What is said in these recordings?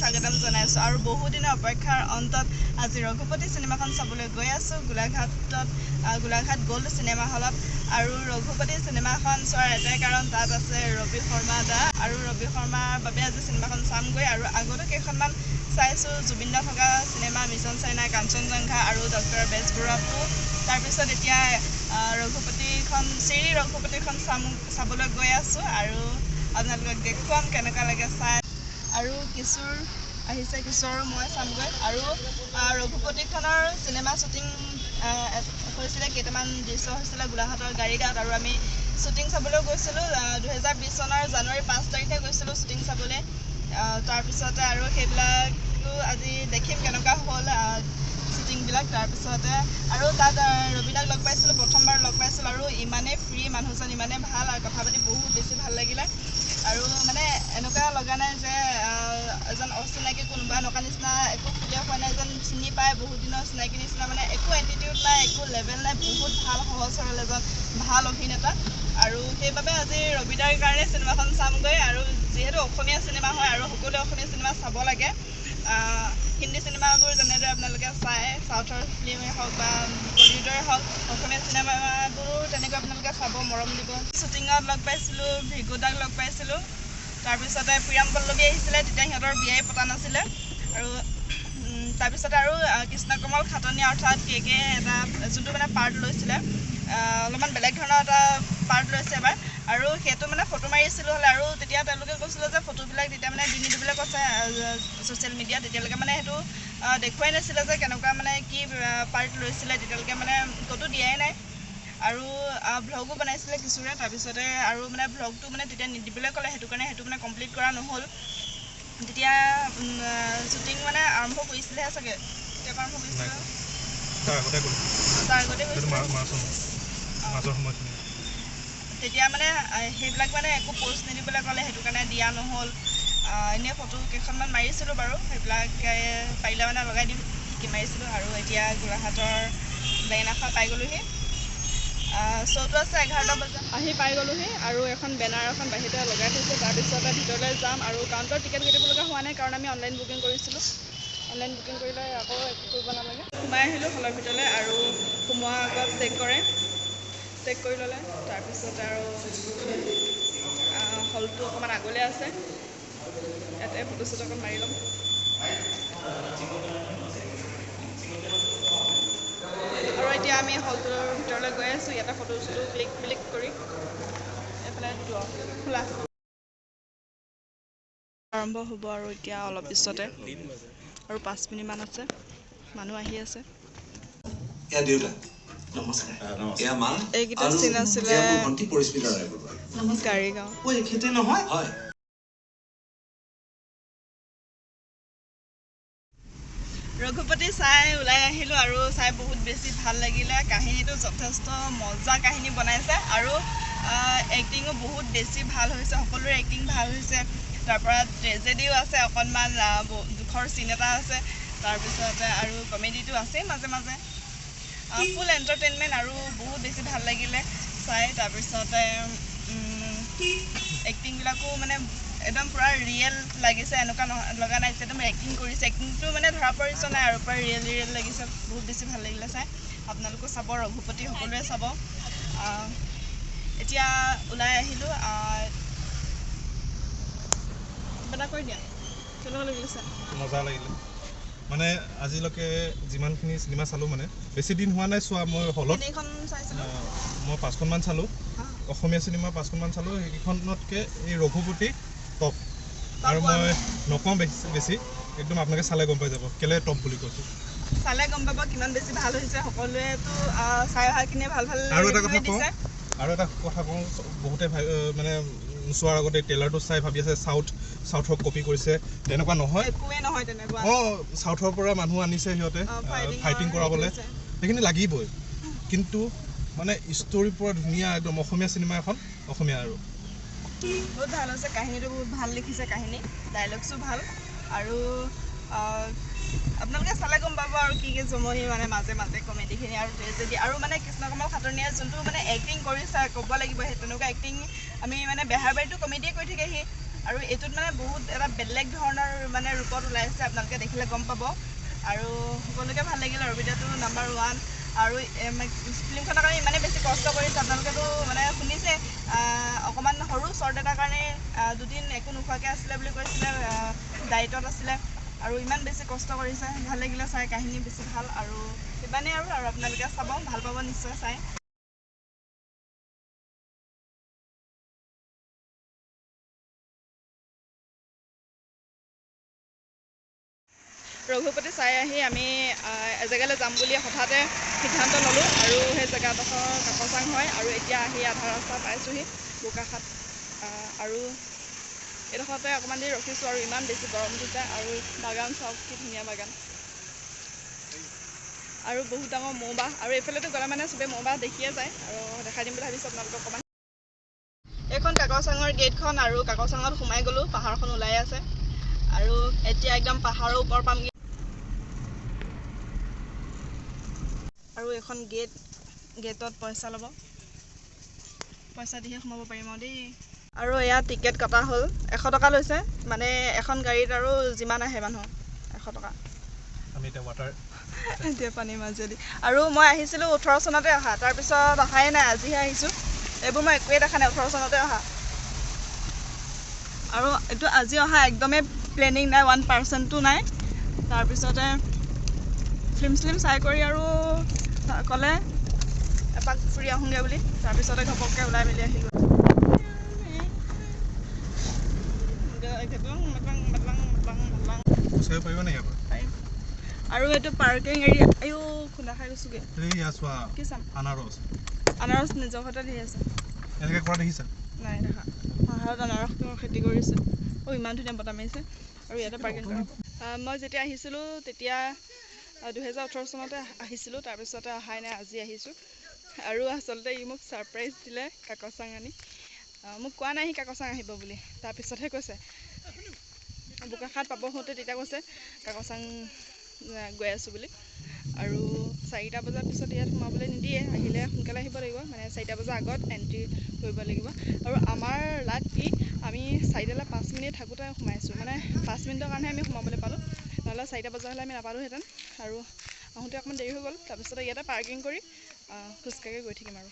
স্বাগতম জনাইছোঁ। আৰু বহুদিনৰ অপেক্ষাৰ অন্তত আজি ৰঘুপতি চিনেমাখন চাবলৈ গৈ আছোঁ গোলাঘাটত, গোলাঘাট গ'ল্ড চিনেমা হলত। আৰু ৰঘুপতি চিনেমাখন চোৱাৰ এটাই কাৰণ, তাত আছে ৰবি শৰ্মা দা, আৰু ৰবি শৰ্মাৰ বাবে আজি চিনেমাখন চামগৈ। আৰু আগতো কেইখনমান চাইছোঁ জুবিন দা থকা চিনেমা, মিছন চাইনা, কাঞ্চনজংঘা আৰু ডক্টৰ বেজবৰুৱাটো। তাৰপিছত এতিয়া ৰঘুপতিখন, শ্ৰী ৰঘুপতিখন চাবলৈ গৈ আছোঁ আৰু আপোনালোকক দেখুৱাম কেনেকুৱা লাগে চাই। আৰু কিশোৰ আহিছে, কিশোৰ মই চামগৈ। আৰু ৰঘুপতিখনৰ চিনেমা শ্বুটিং হৈছিলে, কেইটামান দৃশ্য হৈছিলে গোলাঘাটৰ গাড়ীগাঁৱত, আৰু আমি শ্বুটিং চাবলৈ গৈছিলোঁ 2020 চনৰ জানুৱাৰী 5 তাৰিখে গৈছিলোঁ শ্বুটিং চাবলৈ। তাৰপিছতে আৰু সেইবিলাকো আজি দেখিম কেনেকুৱা হ'ল শ্বুটিংবিলাক। তাৰপিছতে আৰু তাত ৰবিদাক লগ পাইছিলোঁ, প্ৰথমবাৰ লগ পাইছিলোঁ, আৰু ইমানেই ফ্ৰী মানুহজন, ইমানেই ভাল, আৰু কথা পাতি বহুত বেছি ভাল লাগিলে। আৰু মানে এনেকুৱা লগা নাই যে এজন অচিনাকি কোনোবা, এনেকুৱা নিচিনা একো ফিলে হোৱা নাই, যেন চিনি পায় বহুত দিনৰ চিনাকি নিচিনা, মানে একো এটিটিউড নাই, একো লেভেল নাই, বহুত ভাল, সহজ সৰল এজন ভাল অভিনেতা। আৰু সেইবাবে আজি ৰবিদাৰ কাৰণে চিনেমাখন চামগৈ। আৰু যিহেতু অসমীয়া চিনেমা হয় আৰু সকলোৱে অসমীয়া চিনেমা চাব লাগে, হিন্দী চিনেমাবোৰ যেনেদৰে আপোনালোকে চায়, চাউথৰ ফিল্মেই হওক বা বলিউডৰে হওক, অসমীয়া চিনেমাবোৰো তেনেকৈ আপোনালোকে চাব, মৰম দিব। শ্বুটিঙত লগ পাইছিলোঁ, ভৃগুদাক লগ পাইছিলোঁ, তাৰপিছতে প্ৰিয়ম পল্লৱী আহিছিলে, তেতিয়া সিহঁতৰ বিয়াই পতা নাছিলে। আৰু তাৰপিছতে আৰু কৃষ্ণকমল খাটনি অৰ্থাৎ কে কে এটা যোনটো মানে পাৰ্ট লৈছিলে, অলপমান বেলেগ ধৰণৰ এটা পাৰ্ট লৈছে এবাৰ, আৰু সেইটো মানে ফটো মাৰিছিলোঁ হ'লে। আৰু তেতিয়া তেওঁলোকে কৈছিলে যে ফটোবিলাক তেতিয়া মানে দি নিদিবলৈ কৈছে ছ'চিয়েল মিডিয়াত, তেতিয়ালৈকে মানে সেইটো দেখুৱাই নাছিলে যে কেনেকুৱা মানে কি পাৰ্ট লৈছিলে, তেতিয়ালৈকে মানে ক'তো দিয়াই নাই। আৰু ভ্লগো বনাইছিলে কিশোৰে, তাৰপিছতে আৰু মানে ভ্লগটো মানে তেতিয়া নিদিবলৈ ক'লে, সেইটো কাৰণে সেইটো মানে কমপ্লিট কৰা নহ'ল। তেতিয়া শ্বুটিং মানে আৰম্ভ কৰিছিলেহে চাগে, তেতিয়া আৰম্ভ কৰিছিলে, তাৰ আগতে কৰিছিলে, তেতিয়া মানে সেইবিলাক মানে একো প'ষ্ট নিদিবলৈ ক'লে, সেইটো কাৰণে দিয়া নহ'ল। এনেই ফটো কেইখনমান মাৰিছিলোঁ বাৰু, সেইবিলাক পাৰিলে মানে লগাই দিম, কি মাৰিছিলোঁ। আৰু এতিয়া গোলাঘাটৰ বেঙেনাখোৱা পাই গ'লোহি। শ্ব'টো আছে 11টা বজাত, আহি পাই গ'লোহি। আৰু এখন বেনাৰ এখন বাহিৰতে লগাই থৈছে, তাৰপিছতে ভিতৰলৈ যাম। আৰু কাউণ্টাৰত টিকেট কাটিব লগা হোৱা নাই, কাৰণ আমি অনলাইন বুকিং কৰিছিলোঁ। অনলাইন বুকিং কৰিলে আকৌ একো কৰিব নালাগে। সোমাই আহিলোঁ হলৰ ভিতৰলৈ, আৰু সোমোৱাৰ আগত চেক কৰে, চেক কৰি ল'লে। তাৰপিছত আৰু হলটো অকণমান আগলৈ আছে, ইয়াতে ফটো চটো অকণ মাৰি ল'ম। আৰু এতিয়া আমি হলটোৰ ভিতৰলৈ গৈ আছোঁ, ইয়াতে ফটো চটো ক্লিক ক্লিক কৰি এইফালে খোলা আৰম্ভ হ'ব। আৰু এতিয়া অলপ পিছতে আৰু 5 মিনিটমান আছে, মানুহ আহি আছে। এইকেইটা চিন আছিলে গাড়ীগাঁও। ৰঘুপতি চাই ওলাই আহিলোঁ আৰু চাই বহুত বেছি ভাল লাগিলে। কাহিনীটো যথেষ্ট মজা কাহিনী বনাইছে, আৰু এক্টিঙো বহুত বেছি ভাল হৈছে, সকলোৰে এক্টিং ভাল হৈছে। তাৰপৰা ট্ৰেজেডিও আছে, অকণমান দুখৰ চিন এটা আছে, তাৰপিছতে আৰু কমেডিটো আছেই মাজে মাজে, ফুল এণ্টাৰটেইনমেণ্ট আৰু বহুত বেছি ভাল লাগিলে চাই। তাৰপিছতে এক্টিংবিলাকো মানে একদম পূৰা ৰিয়েল লাগিছে, এনেকুৱা লগা নাই যে একদম এক্টিং কৰিছে, এক্টিংটো মানে ধৰা পৰিছে নাই, আৰু পূৰা ৰিয়েল ৰিয়েল লাগিছে, বহুত বেছি ভাল লাগিলে চাই। আপোনালোকো চাব, ৰঘুপতি সকলোৱে চাব। এতিয়া ওলাই আহিলোঁ, কিবা এটা কৈ দিয়া, কেনেকুৱা লাগিলে চাই? মজা লাগিলে, মানে আজিলৈকে যিমানখিনি চিনেমা চালোঁ, মানে বেছি দিন হোৱা নাই চোৱা, মই হলত মই 5খনমান চালোঁ, অসমীয়া চিনেমা 5খনমান চালোঁ, সেইকেইখনতকৈ এই ৰঘুপতি টপ। আৰু মই নকওঁ বেছি, একদম আপোনালোকে চালে গম পাই যাব কেলৈ টপ বুলি কৈছোঁ, চালে গম পাব কিমান বেছি ভাল হৈছে। সকলোৱেতো চাই অহাখিনিয়ে ভাল ভাল। আৰু এটা কথা কওঁ, আৰু এটা কথা কওঁ, বহুতে মানে চোৱাৰ আগতে ট্ৰেইলাৰটো চাই ভাবি আছে চাউথক কপি কৰিছে, তেনেকুৱা নহয়, একোৱেই নহয় তেনেকুৱা। অঁ, চাউথৰ পৰা মানুহ আনিছে সিহঁতে ফাইটিং কৰাবলৈ, সেইখিনি লাগিবই, কিন্তু মানে ষ্টৰী পূৰা ধুনীয়া, একদম অসমীয়া চিনেমা এখন, অসমীয়া আৰু বহুত ভাল হৈছে। কাহিনীটো বহুত ভাল লিখিছে, কাহিনী ডাইলগছো ভাল, আৰু আপোনালোকে চালে গম পাব আৰু কি কি জমনি মানে মাজে মাজে কমেডিখিনি আৰু ট্ৰেজেডি। আৰু মানে কৃষ্ণকমল খাটনিয়ে যোনটো মানে এক্টিং কৰিছে, ক'ব লাগিব, সেই তেনেকুৱা এক্টিং আমি মানে বেহাৰবাৰীটো কমেডিয়ে কৰি থাকে সি, আৰু এইটোত মানে বহুত এটা বেলেগ ধৰণৰ মানে ৰূপত ওলাইছে, আপোনালোকে দেখিলে গম পাব। আৰু সকলোকে ভাল লাগিল অৰ্পিতাটো নাম্বাৰ 1। আৰু ফিল্মখনৰ কাৰণে ইমানেই বেছি কষ্ট কৰিছে, আপোনালোকেতো মানে শুনিছে, অকণমান সৰু শ্বৰ্ট এটাৰ কাৰণে দুদিন একো নোখোৱাকৈ আছিলে বুলি কৈছিলে, ডায়েটত আছিলে। আৰু ইমান বেছি কষ্ট কৰিছে, ভাল লাগিলে চাই, কাহিনী বেছি ভাল। আৰু ইমানেই আৰু আপোনালোকে চাব, ভাল পাব নিশ্চয় চাই। ৰঘুপতি চাই আহি আমি এজেগালৈ যাম বুলি হঠাতে সিদ্ধান্ত ল'লোঁ আৰু সেই জেগাডোখৰ কাকচাং হয়। আৰু এতিয়া আহি আধা ৰাস্তা পাইছোঁহি বোকাখাত। আৰু এইডোখৰতে অকণমান দেৰি ৰখিছোঁ আৰু ইমান বেছি গৰম দিছে। আৰু বাগান চাওক, কি ধুনীয়া বাগান, আৰু বহুত ডাঙৰ মৌ বাহ। আৰু এইফালেতো গ'লে মানে চবেই মৌ বাহ দেখিয়ে যায়, আৰু দেখাই দিম বুলি ভাবিছোঁ আপোনালোকক অকণমান। এইখন কাকচাঙৰ গেটখন, আৰু কাকচাঙত সোমাই গ'লোঁ, পাহাৰখন ওলাই আছে। আৰু এতিয়া একদম পাহাৰৰ ওপৰ পামগৈ। আৰু এইখন গেট, গেটত পইচা ল'ব, পইচা দিহে সোমাব পাৰিম আৰু দেই। আৰু এয়া টিকেট কটা হ'ল, 100 টকা লৈছে, মানে এখন গাড়ীত আৰু যিমান আহে মানুহ 100 টকা। আমি এতিয়া ৱাটাৰ এতিয়া পানীৰ মাজেদি। আৰু মই আহিছিলোঁ 18 চনতে অহা, তাৰপিছত অহাই নাই, আজিহে আহিছোঁ। এইবোৰ মই একোৱেই দেখা নাই, 18 চনতে অহা। আৰু এইটো আজি অহা একদমেই প্লেনিং নাই, 1%ও নাই। তাৰপিছতে ফিল্ম চিল্ম চাই কৰি আৰু ক'লে এপাক ফুৰি আহোঁগৈ বুলি, তাৰপিছতে ঘপককৈ ওলাই মেলি আহিলোঁ। আৰু এইটো পাৰ্কিং এৰিয়া। আইও খুন্দা খাই গৈছোগৈ। কি চাম? আনাৰস। আনাৰস নিজৰ ঘৰতে ধেৰ আছে। এনেকৈ কৰা দেখিছা? নাই দেখা। পাহাৰত আনাৰসৰ খেতি কৰিছে। অ' ইমান ধুনীয়া বতাহ মাৰিছে। আৰু ইয়াতে পাৰ্কিং কৰা। মই যেতিয়া আহিছিলোঁ তেতিয়া 2018 চনতে আহিছিলোঁ, তাৰপিছতে অহাই নাই, আজি আহিছোঁ। আৰু আচলতে ই মোক ছাৰপ্ৰাইজ দিলে কাকচাং আনি। মোক কোৱা নাই সি কাকচাং আহিব বুলি, তাৰপিছতহে কৈছে। বোকাখাত পাব হওঁতে তেতিয়া কৈছে কাকচাং গৈ আছোঁ বুলি। আৰু 4টা বজাৰ পিছত ইয়াত সোমাবলৈ নিদিয়ে, আহিলে সোনকালে আহিব লাগিব, মানে 4টা বজাৰ আগত এণ্ট্ৰি কৰিব লাগিব। আৰু আমাৰ লাক কি, আমি 4টালৈ 5 মিনিট থাকোঁতে সোমাইছোঁ, মানে 5 মিনিটৰ কাৰণেহে আমি সোমাবলৈ পালোঁ, নহ'লে 4টা বজা হ'লে আমি নাপালোঁহেঁতেন। আৰু আহোঁতে অকণমান দেৰি হৈ গ'ল। তাৰপিছতে ইয়াতে পাৰ্কিং কৰি খোজকাঢ়ি গৈ থাকিম। আৰু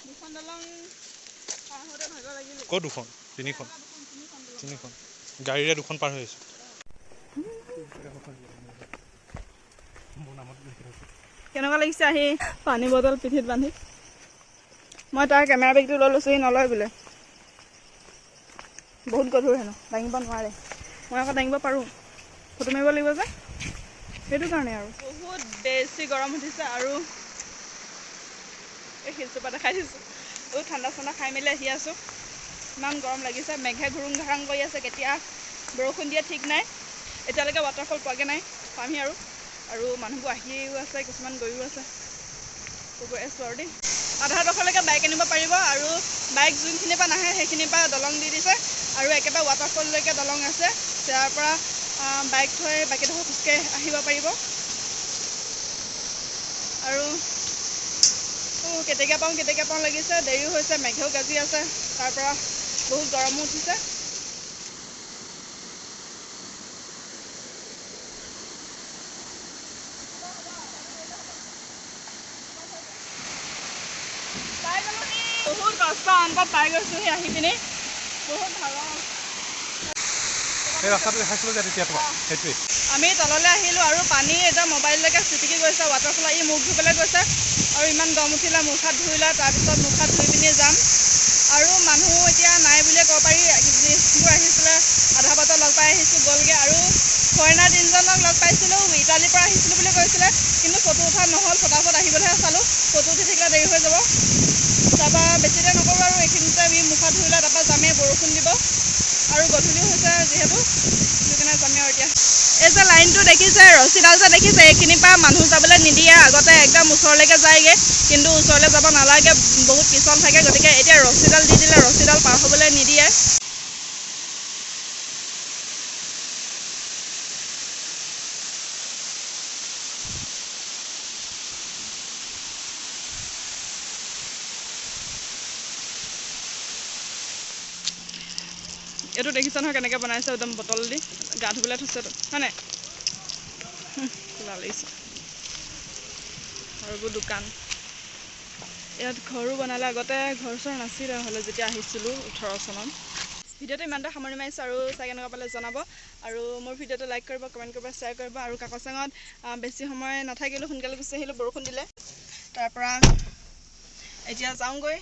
দুখন দলং পাৰ হওঁতে ভাগৰ লাগিল। ক'ত দুখন? তিনিখন। তিনিখন গাড়ীৰে দুখন পাৰ হৈ আহিছোঁ। কেনেকুৱা লাগিছে আহি? পানী বটল পিঠিত বান্ধি। মই তাৰ কেমেৰা বেগটো লৈ লৈছোঁ, সি নলয় বোলে, বহুত গধুৰ হেনো, দাঙিব নোৱাৰে। মই আকৌ দাঙিব পাৰোঁ, ফটো মাৰিব লাগিব যে, সেইটো কাৰণে। আৰু বহুত বেছি গৰম উঠিছে আৰু এই শিলচোপা দেখাই দিছোঁ। বহুত ঠাণ্ডা চাণ্ডা খাই মেলি আহি আছোঁ। ইমান গৰম লাগিছে, মেঘে ঘুৰুং ঘাৰাং কৰি আছে, কেতিয়া বৰষুণ দিয়ে ঠিক নাই। এতিয়ালৈকে ৱাটাৰফল পোৱাগৈ নাই, পামহি আৰু। আৰু মানুহবোৰ আহিও আছে, কিছুমান গৈও আছে, গৈ আছোঁ আৰু দেই। আধা ডোখৰলৈকে বাইক আনিব পাৰিব, আৰু বাইক যোনখিনিৰ পৰা নাহে সেইখিনিৰ পৰা দলং দি দিছে, আৰু একেবাৰে ৱাটাৰফললৈকে দলং আছে, তাৰ পৰা বাইক থৈ বাকীডোখৰ খোজকাঢ়ি আহিব পাৰিব। আৰু কেতিয়াকে পাওঁ কেতিয়াকে পাওঁ লাগিছে, দেৰিও হৈছে, মেঘেও গাজি আছে, তাৰ পৰা বহুত গৰমো উঠিছে। বহুত কষ্ট অন্তত পাই গৈছোহি আহি পিনি, বহুত ভাল। এই ৰাস্তাটো দেখাইছিলোঁ যে তেতিয়া তোমাক, সেইটোৱেই। আমি তললৈ আহিলোঁ আৰু পানী এতিয়া মোবাইললৈকে চিটিকি গৈছে, ৱাটাৰফল আহি মুখ ধুবলৈ গৈছে। আৰু ইমান গৰম উঠিলে, মুখ হাত ধুইলে, তাৰপিছত মুখ হাত ধুই পিনি যাম। আৰু মানুহ এতিয়া নাই বুলিয়ে ক'ব পাৰি, যিবোৰ আহিছিলে আধা বাটত লগ পাই আহিছোঁ গ'লগৈ। আৰু ফৰেনাৰ 3জনক লগ পাইছিলোঁ, ইটালীৰ পৰা আহিছিলোঁ বুলি কৈছিলে, কিন্তু ফটো উঠা নহ'ল, ফটাফট আহিবলৈহে চালোঁ, ফটো উঠি থাকিলে দেৰি হৈ যাব। তাৰপৰা বেছি দেৰি নকৰোঁ আৰু, এইখিনিতে আমি মুখ হাত ধুই লৈ তাৰপৰা যামেই, বৰষুণ দিব আৰু গধূলিও হৈছে যিহেতু, সেইকাৰণে যামেই আৰু এতিয়া। এই যে লাইনটো দেখিছে, ৰছীডাল যে দেখিছে, এইখিনিৰ পৰা মানুহ যাবলৈ নিদিয়ে, আগতে একদম ওচৰলৈকে যায়গৈ, কিন্তু ওচৰলৈ যাব নালাগে, বহুত পিছল থাকে, গতিকে এতিয়া ৰছীডাল দি দিলে, ৰছীডাল পাৰ হ'বলৈ নিদিয়ে। এইটো দেখিছা নহয় কেনেকৈ বনাইছে, একদম বটল দি গা ধুবলৈ থৈছে এইটো, হয় নাই? কোলা লাগিছে। আৰু এইবোৰ দোকান। ইয়াত ঘৰো বনালে, আগতে ঘৰ চৰ নাছিলে হ'লে যেতিয়া আহিছিলোঁ 18 চনত। ভিডিঅ'টো ইমানতে সামৰণি মাৰিছোঁ আৰু চাই কেনেকুৱা পালে জনাব। আৰু মোৰ ভিডিঅ'টো লাইক কৰিব, কমেণ্ট কৰিব, শ্বেয়াৰ কৰিব। আৰু কাকচাঙত বেছি সময় নাথাকিলোঁ, সোনকালে গুচি আহিলোঁ, বৰষুণ দিলে। তাৰপৰা এতিয়া যাওঁগৈ।